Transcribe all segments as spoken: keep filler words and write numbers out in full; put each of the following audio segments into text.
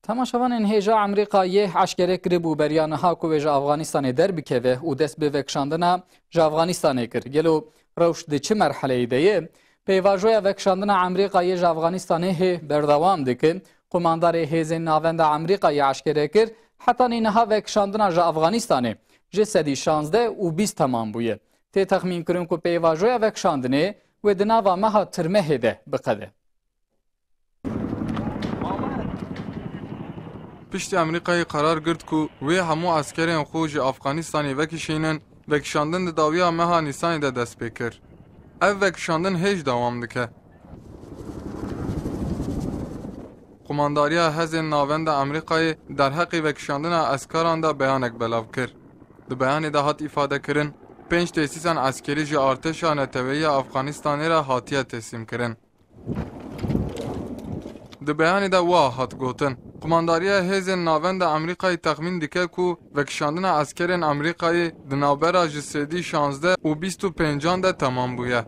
Temaşevanên hêja Amerîkayê eşkere kiribû beriya niha ku wê ji Afganistanê derbikeve û dest bi vekişandina ji Afganistanê kir. Gelo rewş di çi merheleyê de ye? Pêvajoya vekişandina Amerîkayê ji Afganistanê hê berdewam dike. Qumandarê Hêzên Navenda Amerîkayê eşkere kir, hetanî niha vekişandina ji Afganistanê ji sedî şazdeh û bîst temam bûye. Tê texmînkirin ku pêvajoya vekişandinê wê di nava meha Tirmehê de biqede. Piştî Amerîkayê qerar girt ku wê hemû eskerên xwe ji Afganistanê vekişînin, vekişandin di dawiya meha Nîsanê de dest pê kir. Ev vekişandin hêj dewam dike. Qumandariya Hêzên Navenda Amerîkayê derheqê vekişandina eskaran de beyanek belav kir. Di beyanê de hat îfadekirin, pênc tesîsan eskerî ji artêşa neteweyî ya Afganistanê re hatiye teslîmkirin. Di beyanê de wiha hat gotin, Qumandariya Hêzên Navenda Amerîkayê texmîn dike ku vekişandina eskerên Amerîkayê di navbera ji sedî şazdeh û bîst û pêncan de temam bûye.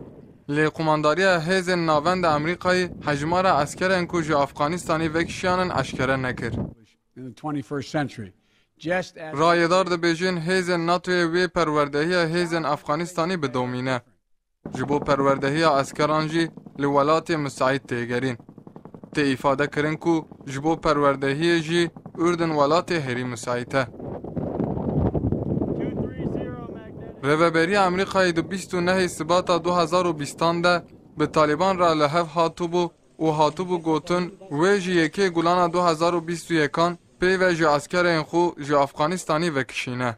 Lê Qumandariya Hêzên Navenda Amerîkayê hejmara eskerên ku ji Afganistanê vekişiyanin eşkere nekir. In the twenty-first century. Just as Rayedar dibêjin, hêzên NATOyê wê perwerdehiya hêzên Afganistanê bidomîne. Ji bo perwerdehiya eskeran jî li welatê misaît têgerîn. Tê îfade kirin ku ji bo perwerdehiyê jî Urdun welatê herî misaît e. Rêveberiya Amerîkayê di bîst û nehê Sibata du hezar û bîstan de bi Talîban re li hev hatibû û hatibû gotin, wê ji yekê Gulana du hezar û bîst û yekan pê ve ji eskerên xwe ji Afganistanê vekişîne.